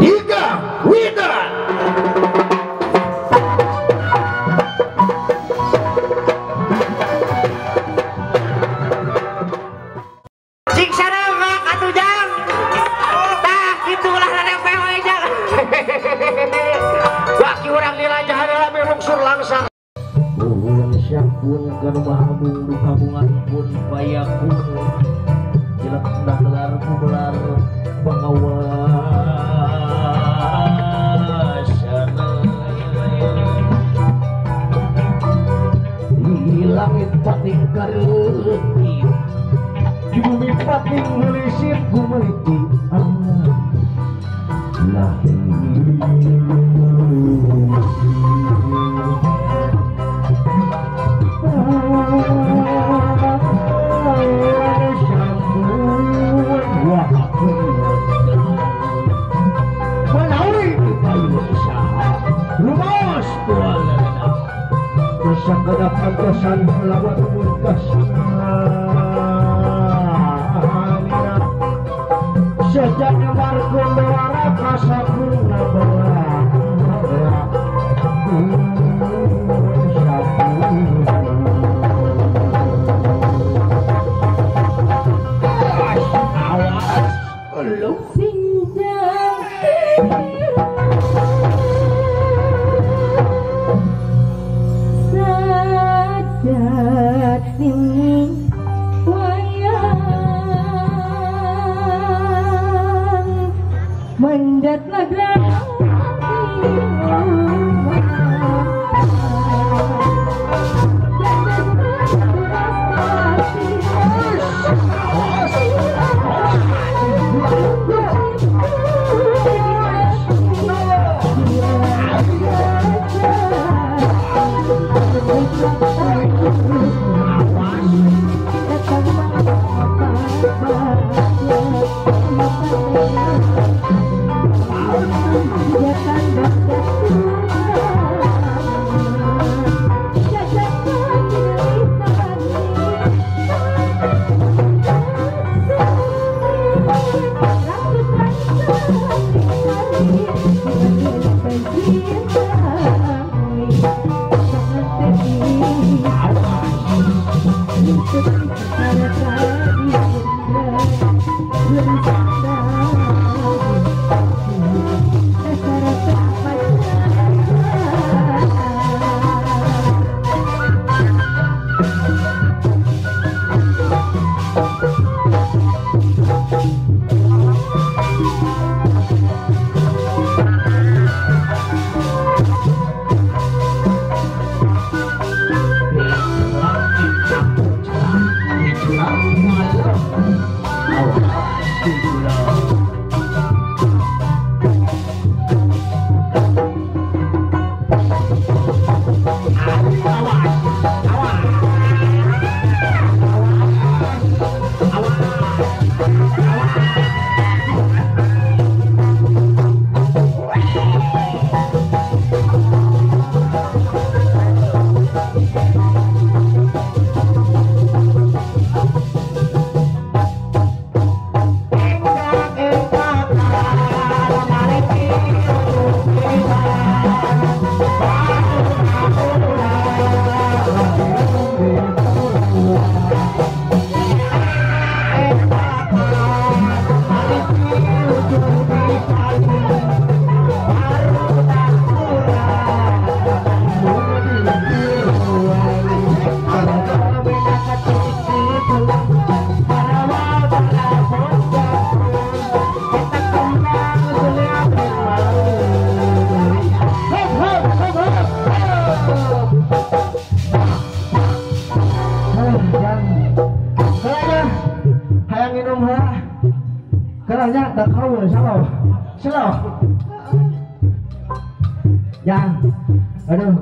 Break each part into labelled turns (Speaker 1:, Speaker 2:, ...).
Speaker 1: Ika Wida.
Speaker 2: Pun payakun jelek gelar gelar pengawasana di langit pating kareuti di bumi pating melisit gumeliti Pantasan melawan murkas sejak margo mewara kasakuna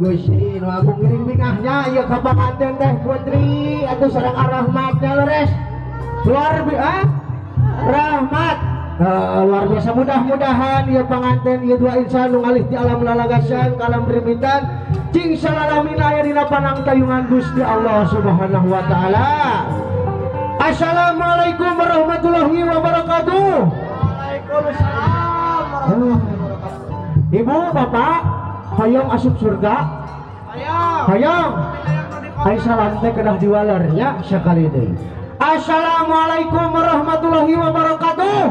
Speaker 1: Gusti nu agung ngiring bingahnya ieu ka panganten teh putri atuh sareng arahmatnya leres luar biasa rahmat luar biasa mudah-mudahan ieu panganten ieu dua insan nu ngalih ti alam lalagasan ka alam rimitan cing salalamina aya dina panangtayungan Gusti Allah Subhanahu wa taala. Assalamualaikum warahmatullahi wabarakatuh.
Speaker 2: Waalaikumsalam.
Speaker 1: Ibu, bapak, hoyong asup surga. Hoyong. Ai salam teh kedah diwalernya sekali deui. Assalamualaikum warahmatullahi wabarakatuh.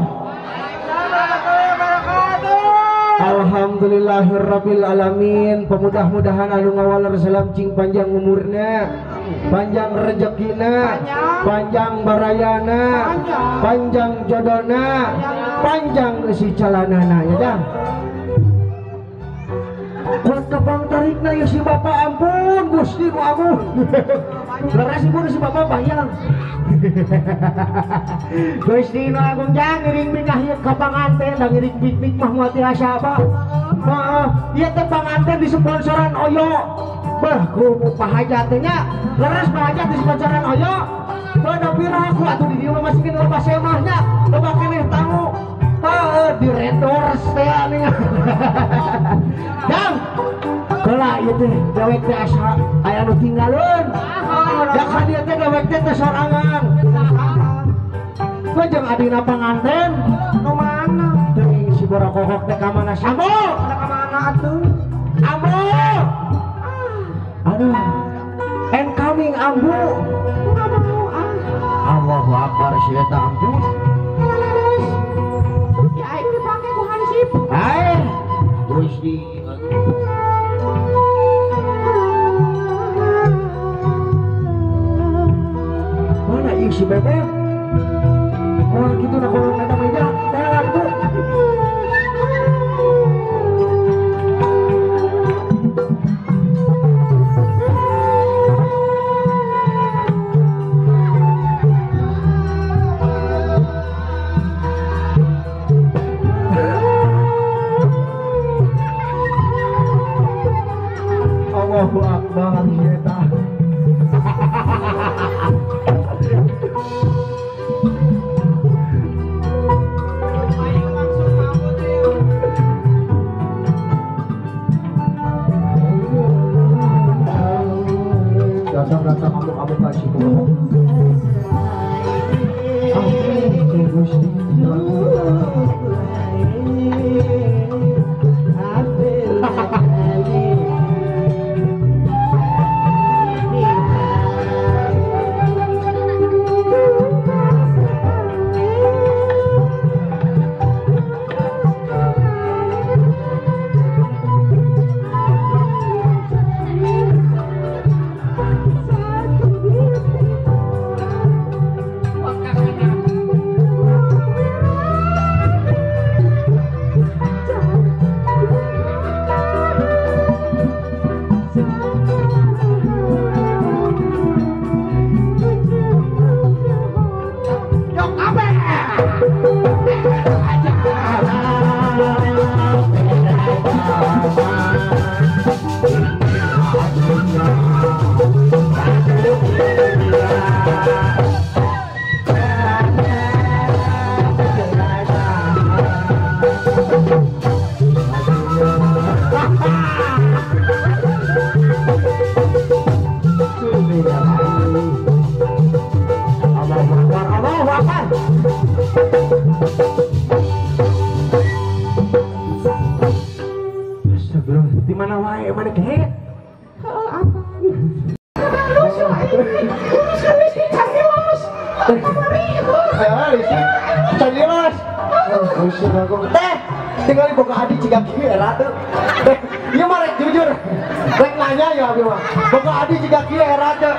Speaker 1: Alhamdulillahirabbil alamin. Pemudah-mudahan anu ngawaler salam cing panjang umurna, panjang rezekina, panjang barayana, panjang jodona, panjang eusi calanana ya dah. Kuat kebang tarikna ya si bapak, ampun Gusti nu agung. Leres ibu si bapak bayang. Gusti nu agung jang ngiring bingah ieu ka panganten da ngiring piknik mah moal tiasa apa. Heeh, ieu teh panganten disponsoran Oyo. Bah ku pahajat teh nya, leres pahajat disponsoran Oyo. Teu da piraku atuh di dieu mah masih keneh loba semah nya, loba keneh tamu. Heeh, direndors teh nih. Jang, kela ieu teh dewek teh asa aya nu tinggaleun. Da ka dieu teh dewek teh teh sorangan. Jeung adina panganten
Speaker 2: nu mana?
Speaker 1: Teuing si borokokok teh ka mana sambo?
Speaker 2: Ka mana atuh?
Speaker 1: Ambu. Aduh. Incoming ambu.
Speaker 2: Enggak mau ah.
Speaker 1: Allahu akbar si eta ambu.
Speaker 2: Ya aing dipake ku hansip.
Speaker 1: Aing Gusti. Mana ieu si bebek? Orang gitu nak orang kata meja, telan tuh. Allahu Akbar eta. Datang-datang amuk-amuk kasih kumaha. Gusti. Di mana wae mana kehe?
Speaker 2: Heeh, apaan? Lucu aing.
Speaker 1: Canilos. Teh, tinggal boga adi ciga kieu era teu. Teh, ieu mah rek jujur. Rek nanya ya abi mah. Boga adi ciga kieu era teu.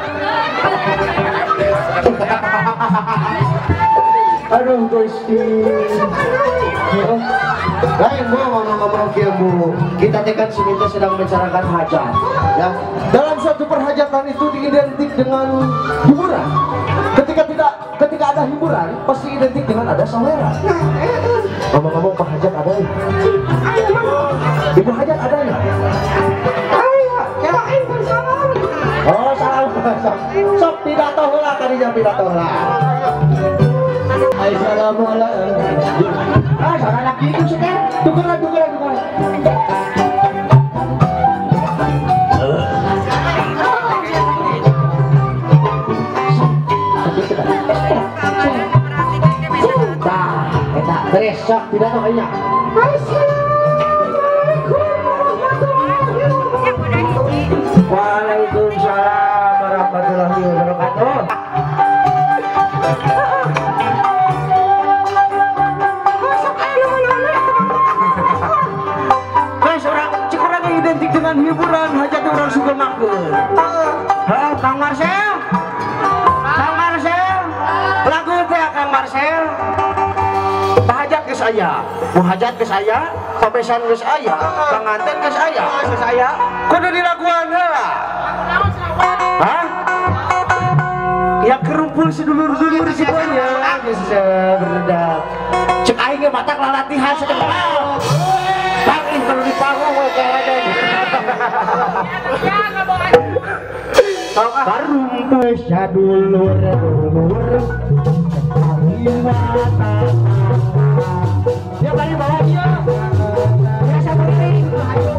Speaker 1: Aduh Gusti. Lain bu ngomong-ngomong kieu bu. Kita teh kan sini teh sedang membicarakan hajat. Ya. Dalam suatu perhajatan itu diidentik dengan hiburan. Ketika ada hiburan pasti identik dengan ada saweran. Ngomong-ngomong Pak Hajat ada ya? Ibu Hajat ada ya? Oh salam. Sok pidato heula tadinya pidato heula. Assalamualaikum. Ah salah lagi itu sih kan? Tukeran. Beres, sok pidato kayaknya.
Speaker 2: Assalamualaikum warahmatullahi wabarakatuh.
Speaker 1: Waalaikumsalam warahmatullahi wabarakatuh. Guys, orang cik orang identik dengan hiburan hajat orang suka makan. Hah, Kang Marcel? Kang Marcel? Lagu teh Kang Marcel. Bahajat geus aya, bu hajat geus aya, pabesan geus aya, panganten geus aya.
Speaker 3: Geus aya.
Speaker 1: Kudu dilaguan heula. Hah? Ya kerumpul sedulur-dulur semuanya geus berdak. Cek aing ge matak lalatihan sakedepan. Bang ih kalau di panggung we kayak Karumpul sadulur-dulur. Ya bari bawa dia. Biasa berdiri. Ayo.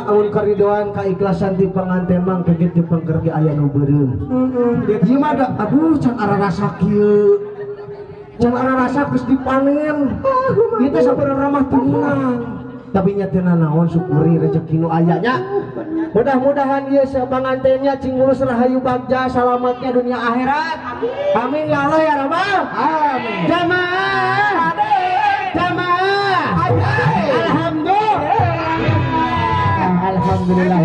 Speaker 1: Amun karidoan kaikhlasan ti panganten mang kaget di pangkergi aya nu beureum. Ieu mah da aduh can ararasa kieu. Can ararasa geus dipanen. Ieu teh sabenerna mah teu meunang. Tapi nya teu nanaon syukuri rezeki nu aya nya. Mudah-mudahan ieu sapangantennya cing mulus rahayu bagja salamatnya dunia akhirat. Amin ya Allah ya Rabbal. Amin. Jamaah. Jamaah. Alhamdulillah. Alhamdulillah.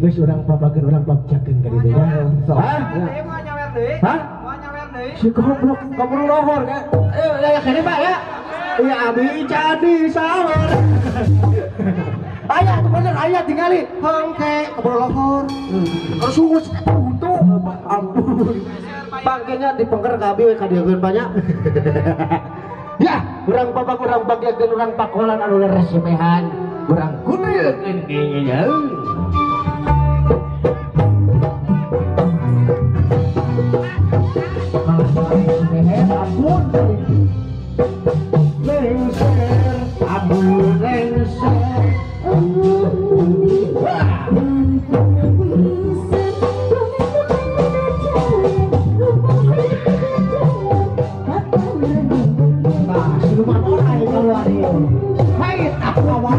Speaker 1: Geus urang papageun urang bagjakeun ka ditu nya. Hah? Hah? Si goblok kaburu lohor ka. Ayo ya kene Pak ya. Ya abi jadi sawer. Aya tuh bener aya tingali. Hengke kaburu lohor. Sungut untung. Ampun. Bangkenya dipengker ka abi we ka dieu banyak. Ya, urang papak urang bagyakeun urang pakolan anu leres semehan, urang kudukeun dinya. Ampun lengser, ampun lengser. Hai, aku awas.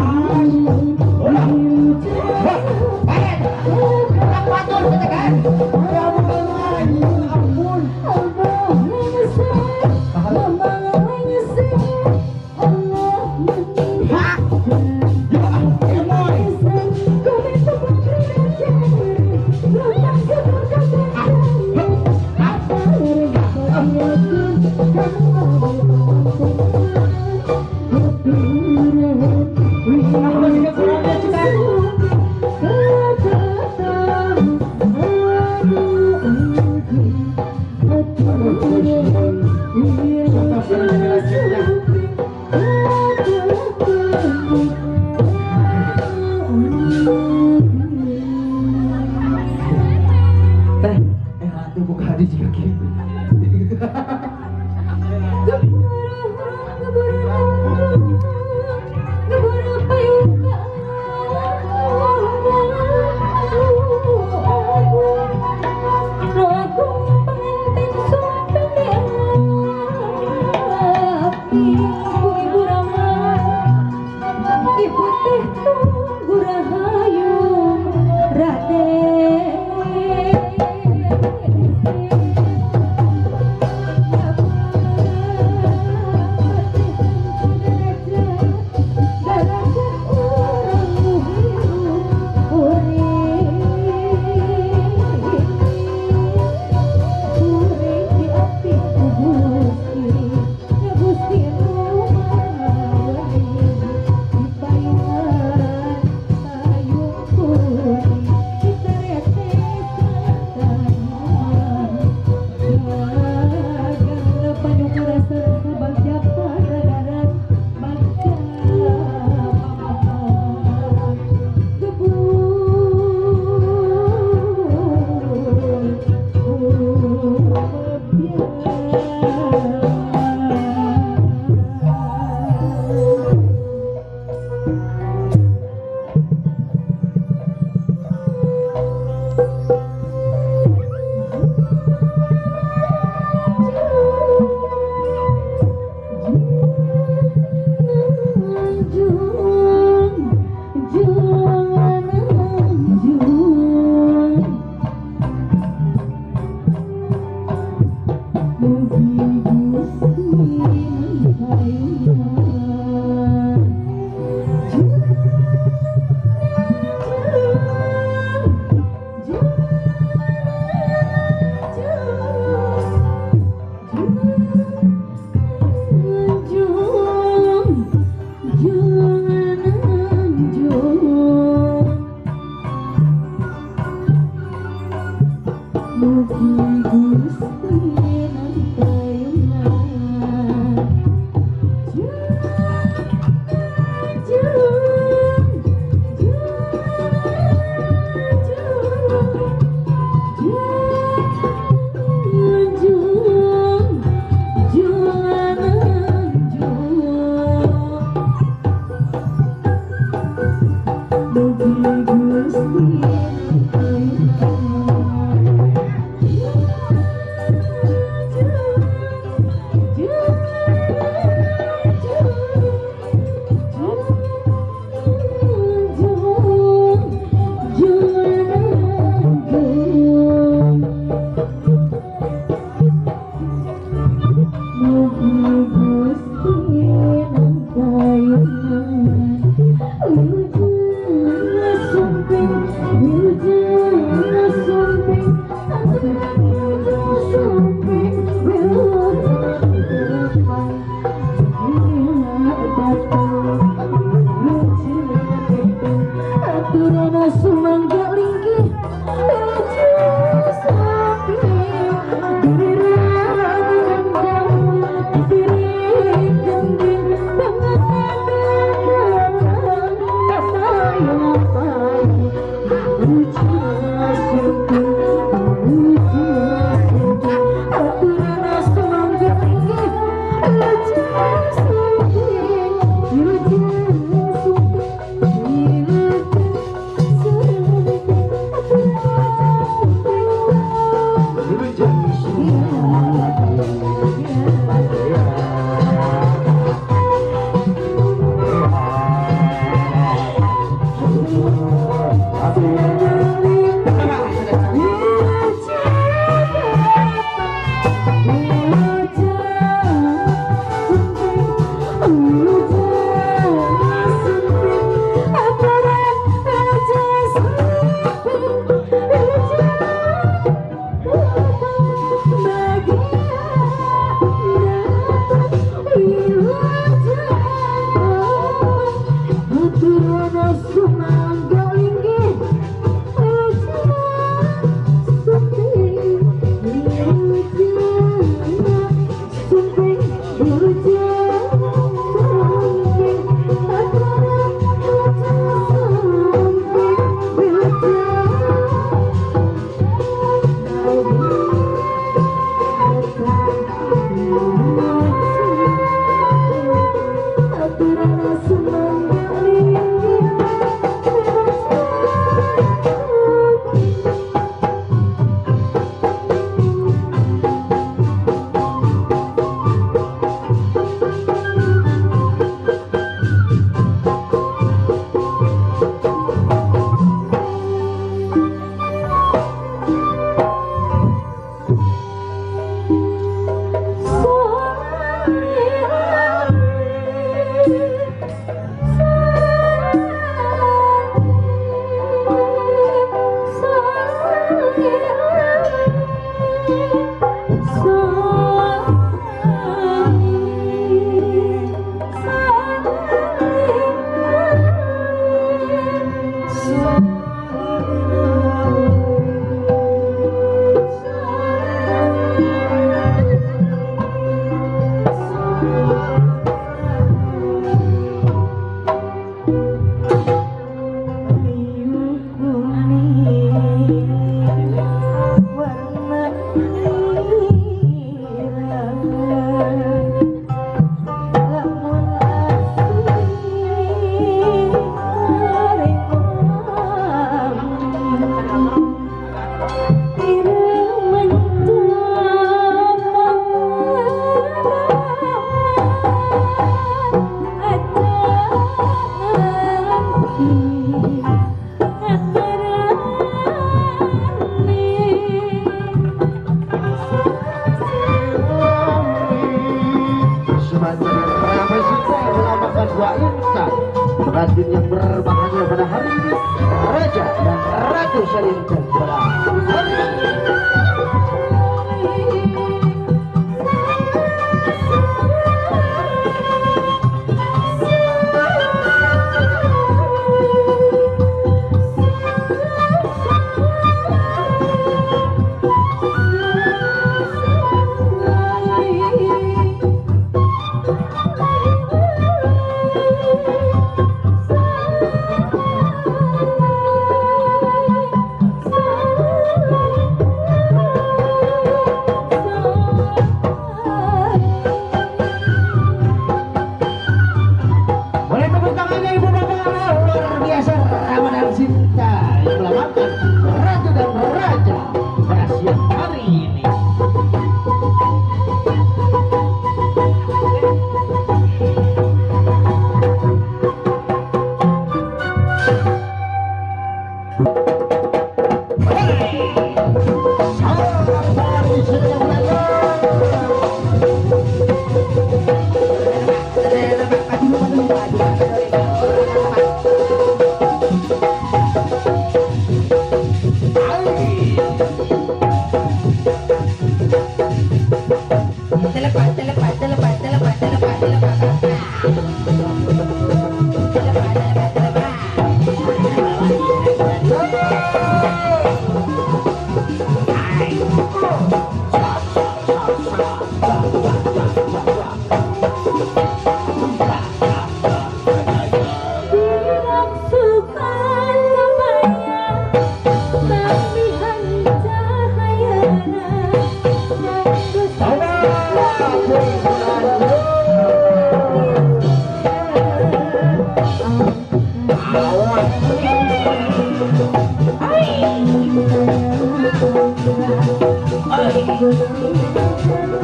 Speaker 3: Ibu Rama, Ibu teh tunggu rahayu Raden.
Speaker 1: Ramai Sinta yang melambangkan dua insan pengantin yang berbahagia pada hari ini, Raja dan Ratu Sarinten pada hari ini.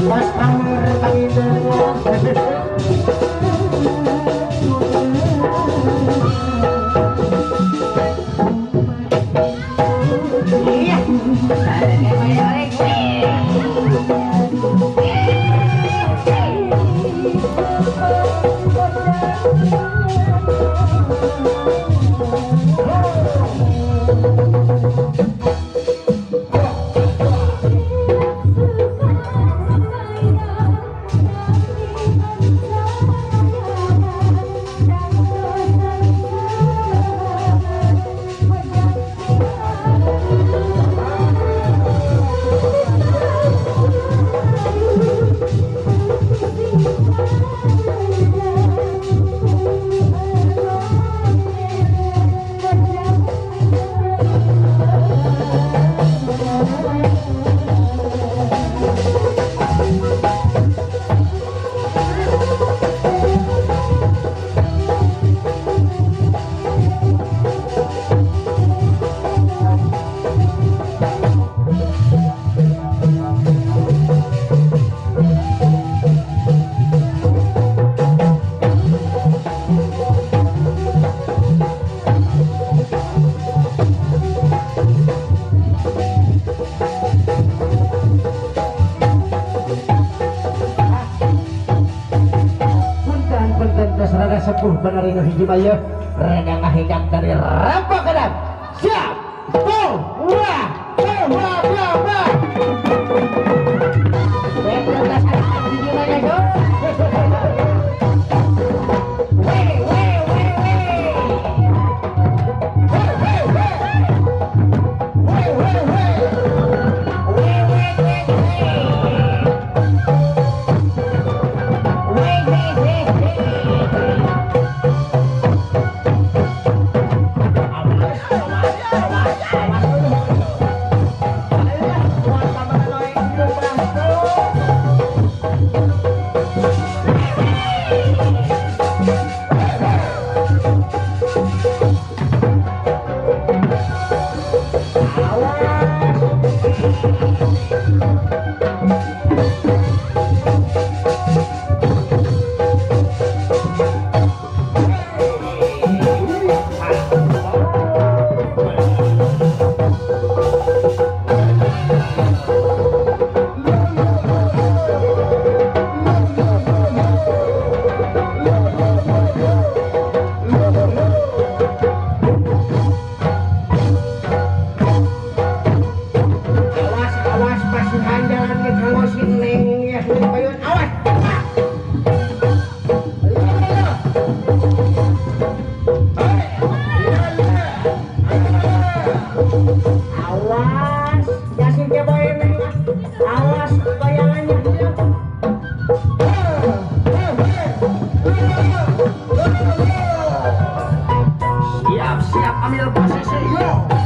Speaker 1: Mas Amir sepuh bener ini hiji mah rada ngahijak dari rampak kadang siap go wah wah wah wah Ambil posisi yo.